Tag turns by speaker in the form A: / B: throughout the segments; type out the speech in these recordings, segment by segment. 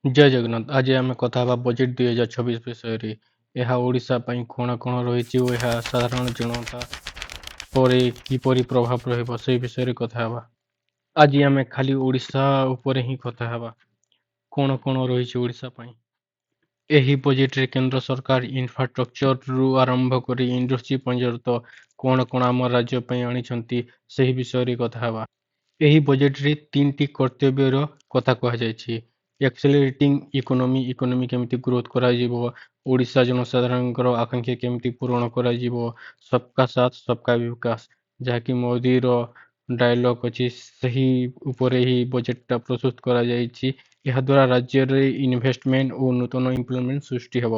A: ଜୟ ଜଗନ୍ନାଥ। ଆଜି ଆମେ କଥା ହେବା ବଜେଟ୍ 2026 ବିଷୟରେ। ଏହା ଓଡ଼ିଶା ପାଇଁ କଣ କଣ ରହିଛି ଓ ଏହା ସାଧାରଣ ଜନତା ପରେ କିପରି ପ୍ରଭାବ ରହିବ, ସେହି ବିଷୟରେ କଥା ହେବା। ଆଜି ଆମେ ଖାଲି ଓଡ଼ିଶା ଉପରେ ହିଁ କଥା ହେବା, କଣ କଣ ରହିଛି ଓଡ଼ିଶା ପାଇଁ। ଏହି ବଜେଟରେ କେନ୍ଦ୍ର ସରକାର ଇନଫ୍ରାଷ୍ଟ୍ରକ୍ଚରରୁ ଆରମ୍ଭ କରି ଇଣ୍ଡଷ୍ଟ୍ରି ପର୍ଯ୍ୟନ୍ତ କଣ କଣ ଆମ ରାଜ୍ୟ ପାଇଁ ଆଣିଛନ୍ତି, ସେହି ବିଷୟରେ କଥା ହେବା। ଏହି ବଜେଟରେ ତିନିଟି କର୍ତ୍ତବ୍ୟର କଥା କୁହାଯାଇଛି। ଏକ୍ସେଲରେଟିଂ ଇକୋନୋମି, ଇକୋନୋମି କେମିତି ଗ୍ରୋଥ କରାଯିବ, ଓଡ଼ିଶା ଜନସାଧାରଣଙ୍କର ଆକାଂକ୍ଷା କେମିତି ପୂରଣ କରାଯିବ, ସବକା ସାଥ ସବକା ବିକାଶ, ଯାହାକି ମୋଦିର ଡାଇଲଗ୍ ଅଛି, ସେହି ଉପରେ ଏହି ବଜେଟଟା ପ୍ରସ୍ତୁତ କରାଯାଇଛି। ଏହାଦ୍ୱାରା ରାଜ୍ୟରେ ଇନଭେଷ୍ଟମେଣ୍ଟ ଓ ନୂତନ ଏମ୍ପ୍ଲୟମେଣ୍ଟ ସୃଷ୍ଟି ହେବ।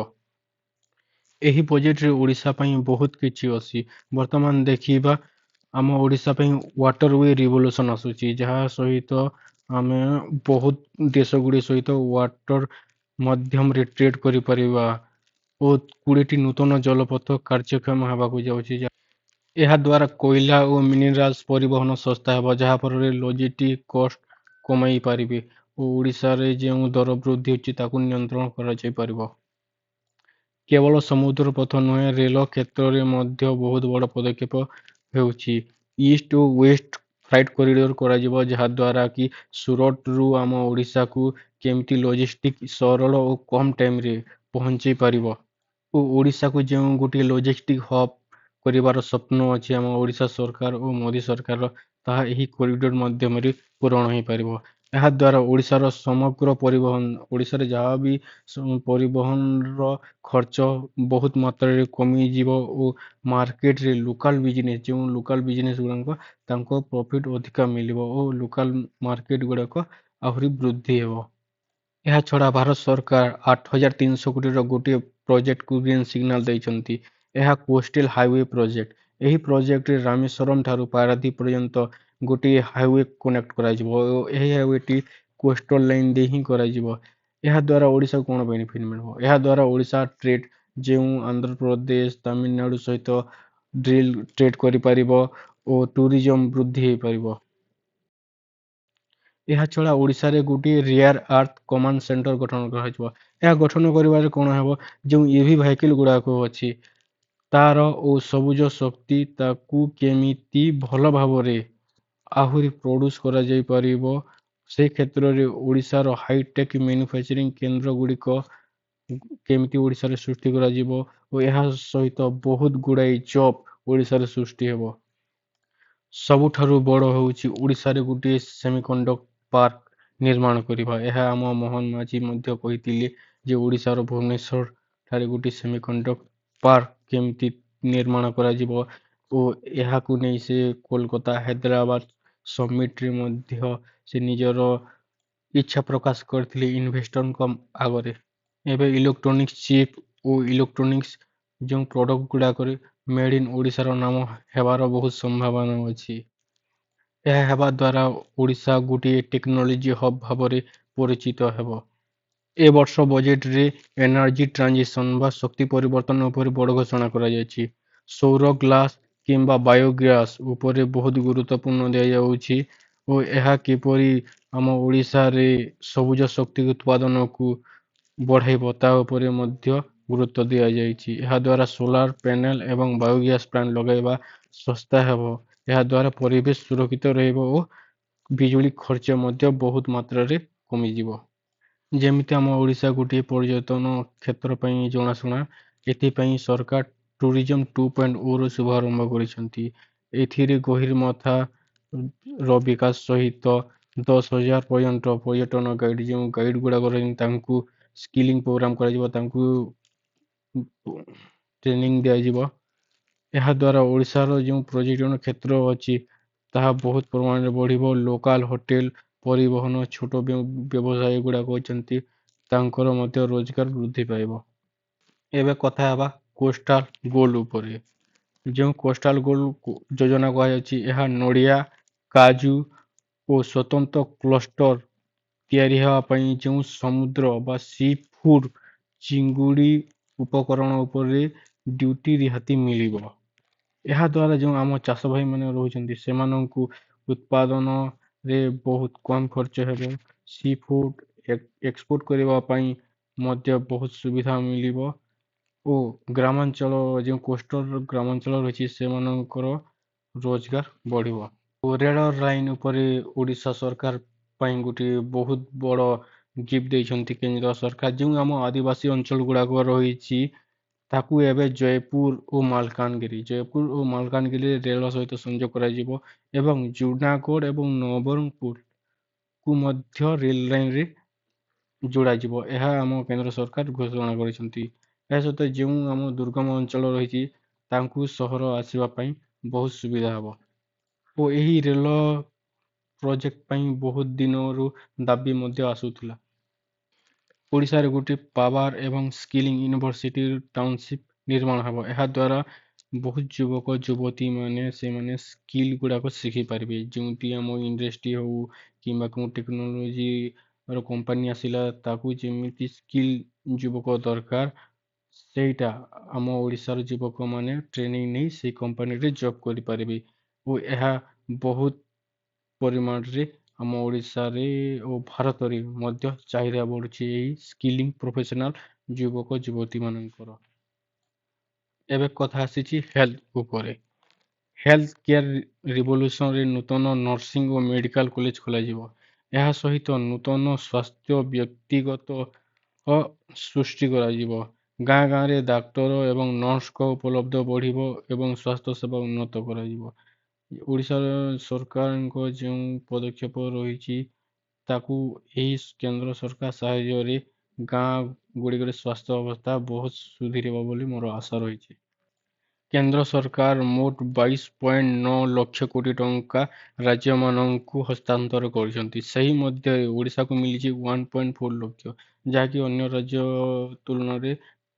A: ଏହି ବଜେଟରେ ଓଡ଼ିଶା ପାଇଁ ବହୁତ କିଛି ଅଛି। ବର୍ତ୍ତମାନ ଦେଖିବା, ଆମ ଓଡ଼ିଶା ପାଇଁ ୱାଟର we revolution ଆସୁଛି, ଯାହା ସହିତ ଆମେ ବହୁତ ଦେଶ ଗୁଡ଼ିକ ସହିତ ୱାଟର ମାଧ୍ୟମରେ ଟ୍ରେଡ୍ କରିପାରିବା ଓ 20ଟି ନୂତନ ଜଳପଥ କାର୍ଯ୍ୟକ୍ଷମ ହେବାକୁ ଯାଉଛି। ଏହାଦ୍ୱାରା କୋଇଲା ଓ ମିନେରାଲ୍ସ ପରିବହନ ଶସ୍ତା ହେବ, ଯାହାଫଳରେ ଲଜିଷ୍ଟିକ୍ କଷ୍ଟ କମାଇ ପାରିବେ ଓ ଓଡ଼ିଶାରେ ଯେଉଁ ଦର ବୃଦ୍ଧି ହେଉଛି, ତାକୁ ନିୟନ୍ତ୍ରଣ କରାଯାଇପାରିବ। କେବଳ ସମୁଦ୍ର ପଥ ନୁହେଁ, ରେଳ କ୍ଷେତ୍ରରେ ମଧ୍ୟ ବହୁତ ବଡ଼ ପଦକ୍ଷେପ ହେଉଛି। ଇଷ୍ଟ ଓ ୱେଷ୍ଟ ଫ୍ରାଇଟ୍ କରିଡର କରାଯିବ, ଯାହାଦ୍ୱାରା କି ସୁରଟରୁ ଆମ ଓଡ଼ିଶାକୁ କେମିତି ଲଜିଷ୍ଟିକ୍ ସରଳ ଓ କମ୍ ଟାଇମରେ ପହଞ୍ଚେଇ ପାରିବ ଓ ଓଡ଼ିଶାକୁ ଯେଉଁ ଗୋଟିଏ ଲଜିଷ୍ଟିକ୍ ହବ୍ କରିବାର ସ୍ୱପ୍ନ ଅଛି ଆମ ଓଡ଼ିଶା ସରକାର ଓ ମୋଦି ସରକାରର, ତାହା ଏହି କରିଡର ମାଧ୍ୟମରେ ପୂରଣ ହୋଇପାରିବ। ଏହାଦ୍ୱାରା ଓଡ଼ିଶାର ସମଗ୍ର ପରିବହନ, ଓଡ଼ିଶାରେ ଯାହା ବି ପରିବହନର ଖର୍ଚ୍ଚ ବହୁତ ମାତ୍ରାରେ କମିଯିବ ଓ ମାର୍କେଟରେ ଲୋକାଲ ବିଜନେସ୍, ଯେଉଁ ଲୋକାଲ ବିଜନେସ୍ ଗୁଡ଼ାକ, ତାଙ୍କ ପ୍ରଫିଟ୍ ଅଧିକା ମିଳିବ ଓ ଲୋକାଲ ମାର୍କେଟ ଗୁଡ଼ାକ ଆହୁରି ବୃଦ୍ଧି ହେବ। ଏହା ଛଡ଼ା ଭାରତ ସରକାର 8300 କୋଟିର ଗୋଟିଏ ପ୍ରୋଜେକ୍ଟକୁ ଗ୍ରୀନ୍ ସିଗ୍ନାଲ ଦେଇଛନ୍ତି। ଏହା କୋଷ୍ଟାଲ ହାଇୱେ ପ୍ରୋଜେକ୍ଟ। ଏହି ପ୍ରୋଜେକ୍ଟରେ ରାମେଶ୍ୱରମ ଠାରୁ ପାରାଦ୍ୱୀପ ପର୍ଯ୍ୟନ୍ତ ଗୋଟିଏ ହାଇୱେ କନେକ୍ଟ କରାଯିବ ଓ ଏହି ହାଇୱେଟି କୋଷ୍ଟାଲ ଲାଇନ୍ ଦେଇ ହିଁ କରାଯିବ। ଏହାଦ୍ୱାରା ଓଡ଼ିଶାକୁ କ'ଣ ବେନିଫିଟ୍ ମିଳିବ? ଏହାଦ୍ୱାରା ଓଡ଼ିଶା ଟ୍ରେଡ୍, ଯେଉଁ ଆନ୍ଧ୍ରପ୍ରଦେଶ, ତାମିଲନାଡ଼ୁ ସହିତ ଡ୍ରିଲ୍ ଟ୍ରେଡ୍ କରିପାରିବ ଓ ଟୁରିଜମ ବୃଦ୍ଧି ହେଇପାରିବ। ଏହା ଛଡ଼ା ଓଡ଼ିଶାରେ ଗୋଟିଏ ରେୟାର ଆର୍ଥ କମାଣ୍ଡ ସେଣ୍ଟର ଗଠନ କରାଯିବ। ଏହା ଗଠନ କରିବାରେ କ'ଣ ହେବ? ଯେଉଁ ଇଭି ଭେହିକିଲ୍ ଗୁଡ଼ାକ ଅଛି ତାର ଓ ସବୁଜ ଶକ୍ତି, ତାକୁ କେମିତି ଭଲ ଭାବରେ ଆହୁରି ପ୍ରଡ୍ୟୁସ୍ କରାଯାଇପାରିବ, ସେ କ୍ଷେତ୍ରରେ ଓଡ଼ିଶାର ହାଇଟେକ୍ ମ୍ୟାନୁଫ୍ୟାକ୍ଚରିଂ କେନ୍ଦ୍ର ଗୁଡ଼ିକ କେମିତି ଓଡ଼ିଶାରେ ସୃଷ୍ଟି କରାଯିବ ଓ ଏହା ସହିତ ବହୁତ ଗୁଡ଼ାଏ ଜବ୍ ଓଡ଼ିଶାରେ ସୃଷ୍ଟି ହେବ। ସବୁଠାରୁ ବଡ଼ ହେଉଛି ଓଡ଼ିଶାରେ ଗୋଟିଏ ସେମିକଣ୍ଡକ୍ଟର ପାର୍କ ନିର୍ମାଣ କରିବା। ଏହା ଆମ ମୋହନ ମାଝୀ ମଧ୍ୟ କହିଥିଲେ ଯେ ଓଡ଼ିଶାର ଭୁବନେଶ୍ୱର ଠାରେ ଗୋଟିଏ ସେମିକଣ୍ଡକ୍ଟର ପାର୍କ କେମିତି ନିର୍ମାଣ କରାଯିବ ଓ ଏହାକୁ ନେଇ ସେ କୋଲକାତା, ହାଇଦ୍ରାବାଦ ସମିଟରେ ମଧ୍ୟ ସେ ନିଜର ଇଚ୍ଛା ପ୍ରକାଶ କରିଥିଲେ ଇନଭେଷ୍ଟରଙ୍କ ଆଗରେ। ଏବେ ଇଲେକ୍ଟ୍ରୋନିକ୍ସ ଚିପ୍ ଓ ଇଲେକ୍ଟ୍ରୋନିକ୍ସ ଯେଉଁ ପ୍ରଡ଼କ୍ଟ ଗୁଡ଼ାକରେ ମେଡ଼୍ ଇନ୍ ଓଡ଼ିଶାର ନାମ ହେବାର ବହୁତ ସମ୍ଭାବନା ଅଛି। ଏହା ହେବା ଦ୍ୱାରା ଓଡ଼ିଶା ଗୋଟିଏ ଟେକ୍ନୋଲୋଜି ହବ୍ ଭାବରେ ପରିଚିତ ହେବ। ଏ ବର୍ଷ ବଜେଟରେ ଏନର୍ଜି ଟ୍ରାଞ୍ଜିସନ୍ ବା ଶକ୍ତି ପରିବର୍ତ୍ତନ ଉପରେ ବଡ଼ ଘୋଷଣା କରାଯାଇଛି। ସୌର ଗ୍ଲାସ୍ କିମ୍ବା ବାୟୋଗ୍ୟାସ୍ ଉପରେ ବହୁତ ଗୁରୁତ୍ୱପୂର୍ଣ୍ଣ ଦିଆଯାଉଛି ଓ ଏହା କିପରି ଆମ ଓଡ଼ିଶାରେ ସବୁଜ ଶକ୍ତି ଉତ୍ପାଦନକୁ ବଢ଼ାଇବ, ତା ଉପରେ ମଧ୍ୟ ଗୁରୁତ୍ୱ ଦିଆଯାଇଛି। ଏହାଦ୍ୱାରା ସୋଲାର ପ୍ୟାନେଲ ଏବଂ ବାୟୋଗ୍ୟାସ୍ ପ୍ଲାଣ୍ଟ ଲଗାଇବା ଶସ୍ତା ହେବ। ଏହାଦ୍ୱାରା ପରିବେଶ ସୁରକ୍ଷିତ ରହିବ ଓ ବିଜୁଳି ଖର୍ଚ୍ଚ ମଧ୍ୟ ବହୁତ ମାତ୍ରାରେ କମିଯିବ। ଯେମିତି ଆମ ଓଡ଼ିଶା ଗୋଟିଏ ପର୍ଯ୍ୟଟନ କ୍ଷେତ୍ର ପାଇଁ ଜଣାଶୁଣା, ଏଥିପାଇଁ ସରକାର ଟୁରିଜମ 2.0ର ଶୁଭାରମ୍ଭ କରିଛନ୍ତି। ଏଥିରେ ଗହିରମଥାର ବିକାଶ ସହିତ 10,000 ପର୍ଯ୍ୟନ୍ତ ପର୍ଯ୍ୟଟନ ଗାଇଡ଼, ଯେଉଁ ଗାଇଡ଼ ଗୁଡ଼ାକ ରହିଛନ୍ତି, ତାଙ୍କୁ ସ୍କିଲିଂ ପ୍ରୋଗ୍ରାମ କରାଯିବ, ତାଙ୍କୁ ଟ୍ରେନିଂ ଦିଆଯିବ। ଏହାଦ୍ୱାରା ଓଡ଼ିଶାର ଯେଉଁ ପର୍ଯ୍ୟଟନ କ୍ଷେତ୍ର ଅଛି, ତାହା ବହୁତ ପରିମାଣରେ ବଢ଼ିବ। ଲୋକାଲ ହୋଟେଲ, ପରିବହନ, ଛୋଟ ବ୍ୟବସାୟୀ ଗୁଡ଼ାକ ଅଛନ୍ତି, ତାଙ୍କର ମଧ୍ୟ ରୋଜଗାର ବୃଦ୍ଧି ପାଇବ। ଏବେ କଥା ହେବା କୋଷ୍ଟାଲ ଗୋଲ୍ଡ ଉପରେ। ଯେଉଁ କୋଷ୍ଟାଲ ଗୋଲ୍ଡ ଯୋଜନା କୁହାଯାଉଛି, ଏହା ନଡ଼ିଆ, କାଜୁ ଓ ସ୍ୱତନ୍ତ୍ର କ୍ଲଷ୍ଟର ତିଆରି ହେବା ପାଇଁ ଯେଉଁ ସମୁଦ୍ର ବା ସି ଫୁଡ୍, ଚିଙ୍ଗୁଡ଼ି ଉପକରଣ ଉପରେ ଡ୍ୟୁଟି ରିହାତି ମିଳିବ। ଏହାଦ୍ୱାରା ଯେଉଁ ଆମ ଚାଷ ଭାଇମାନେ ରହୁଛନ୍ତି, ସେମାନଙ୍କୁ ଉତ୍ପାଦନରେ ବହୁତ କମ୍ ଖର୍ଚ୍ଚ ହେବ। ସି ଫୁଡ୍ ଏକ୍ସପୋର୍ଟ କରିବା ପାଇଁ ମଧ୍ୟ ବହୁତ ସୁବିଧା ମିଳିବ ଓ ଗ୍ରାମାଞ୍ଚଳ, ଯେଉଁ କୋଷ୍ଟାଲ ଗ୍ରାମାଞ୍ଚଳ ରହିଛି, ସେମାନଙ୍କର ରୋଜଗାର ବଢ଼ିବ। ଓ ରେଳ ଲାଇନ୍ ଉପରେ ଓଡ଼ିଶା ସରକାର ପାଇଁ ଗୋଟିଏ ବହୁତ ବଡ଼ ଗିଫ୍ଟ ଦେଇଛନ୍ତି କେନ୍ଦ୍ର ସରକାର। ଯେଉଁ ଆମ ଆଦିବାସୀ ଅଞ୍ଚଳ ଗୁଡ଼ାକ ରହିଛି, ତାକୁ ଏବେ ଜୟପୁର ଓ ମାଲକାନଗିରିରେ ରେଳ ସହିତ ସଂଯୋଗ କରାଯିବ ଏବଂ ଜୁନାଗଡ଼ ଏବଂ ନବରଙ୍ଗପୁରକୁ ମଧ୍ୟ ରେଲ ଲାଇନରେ ଯୋଡ଼ାଯିବ। ଏହା ଆମ କେନ୍ଦ୍ର ସରକାର ଘୋଷଣା କରିଛନ୍ତି। ଏହା ସହିତ ଯେଉଁ ଆମ ଦୁର୍ଗମ ଅଞ୍ଚଳ ରହିଛି, ତାଙ୍କୁ ସହର ଆସିବା ପାଇଁ ବହୁତ ସୁବିଧା ହେବ ଓ ଏହି ରେଳ ପ୍ରୋଜେକ୍ଟ ପାଇଁ ବହୁତ ଦିନରୁ ଦାବି ମଧ୍ୟ ଆସୁଥିଲା। ଓଡ଼ିଶାରେ ଗୋଟିଏ ପାୱାର ଏବଂ ସ୍କିଲିଂ ୟୁନିଭର୍ସିଟି ଟାଉନସିପ୍ ନିର୍ମାଣ ହେବ। ଏହାଦ୍ୱାରା ବହୁତ ଯୁବକ ଯୁବତୀମାନେ ସେମାନେ ସ୍କିଲ୍ ଗୁଡ଼ାକ ଶିଖିପାରିବେ। ଯେଉଁଠି ଆମ ଇଣ୍ଡଷ୍ଟ୍ରି ହେଉ କିମ୍ବା କେଉଁ ଟେକ୍ନୋଲୋଜିର କମ୍ପାନୀ ଆସିଲା, ତାକୁ ଯେମିତି ସ୍କିଲ୍ ଯୁବକ ଦରକାର, ସେଇଟା ଆମ ଓଡ଼ିଶାର ଯୁବକମାନେ ଟ୍ରେନିଂ ନେଇ ସେଇ କମ୍ପାନୀରେ ଜବ୍ କରିପାରିବେ ଓ ଏହା ବହୁତ ପରିମାଣରେ ଆମ ଓଡ଼ିଶାରେ ଓ ଭାରତରେ ମଧ୍ୟ ଚାହିଦା ବଢ଼ୁଛି ଏହି ସ୍କିଲିଂ ପ୍ରଫେସନାଲ ଯୁବକ ଯୁବତୀମାନଙ୍କର। ଏବେ କଥା ଆସିଛି ହେଲ୍ଥ ଉପରେ। ହେଲ୍ଥ କେୟାର ରିଭଲ୍ୟୁସନରେ ନୂତନ ନର୍ସିଂ ଓ ମେଡ଼ିକାଲ କଲେଜ ଖୋଲାଯିବ। ଏହା ସହିତ ନୂତନ ସ୍ୱାସ୍ଥ୍ୟ ବ୍ୟକ୍ତିଗତ ସୃଷ୍ଟି କରାଯିବ। ଗାଁ ଗାଁରେ ଡାକ୍ତର ଏବଂ ନର୍ସଙ୍କ ଉପଲବ୍ଧ ବଢ଼ିବ ଏବଂ ସ୍ୱାସ୍ଥ୍ୟ ସେବା ଉନ୍ନତ କରାଯିବ। ଓଡ଼ିଶାର ସରକାରଙ୍କ ଯେଉଁ ପଦକ୍ଷେପ ରହିଛି, ତାକୁ ଏହି କେନ୍ଦ୍ର ସରକାର ସାହାଯ୍ୟରେ ଗାଁ ଗୁଡ଼ିକରେ ସ୍ୱାସ୍ଥ୍ୟ ଅବସ୍ଥା ବହୁତ ସୁଧୁରିବ ବୋଲି ମୋର ଆଶା ରହିଛି। କେନ୍ଦ୍ର ସରକାର ମୋଟ 22.9 ଲକ୍ଷ କୋଟି ଟଙ୍କା ରାଜ୍ୟମାନଙ୍କୁ ହସ୍ତାନ୍ତର କରିଛନ୍ତି। ସେହି ମଧ୍ୟରେ ଓଡ଼ିଶାକୁ ମିଳିଛି 1.4 ଲକ୍ଷ, ଯାହାକି ଅନ୍ୟ ରାଜ୍ୟ ତୁଳନାରେ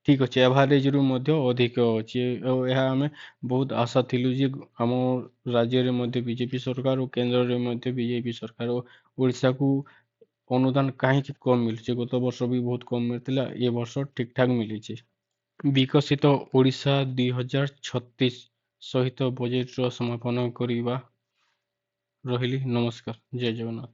A: ଠିକ୍ ଅଛି, ଆଭାରେଜରୁ ମଧ୍ୟ ଅଧିକ ଅଛି। ଆଉ ଏହା ଆମେ ବହୁତ ଆଶା ଥିଲୁ ଯେ ଆମ ରାଜ୍ୟରେ ମଧ୍ୟ ବିଜେପି ସରକାର ଓ କେନ୍ଦ୍ରରେ ମଧ୍ୟ ବିଜେପି ସରକାର ଓ ଓଡ଼ିଶାକୁ ଅନୁଦାନ କାହିଁକି କମ୍ ମିଳୁଛି? ଗତ ବର୍ଷ ବି ବହୁତ କମ୍ ମିଳିଥିଲା, ଏ ବର୍ଷ ଠିକ୍ ଠାକ୍ ମିଳିଛି। ବିକଶିତ ଓଡ଼ିଶା 2036 ସହିତ ବଜେଟର ସମାପନ କରିବା। ରହିଲି, ନମସ୍କାର, ଜୟ ଜଗନ୍ନାଥ।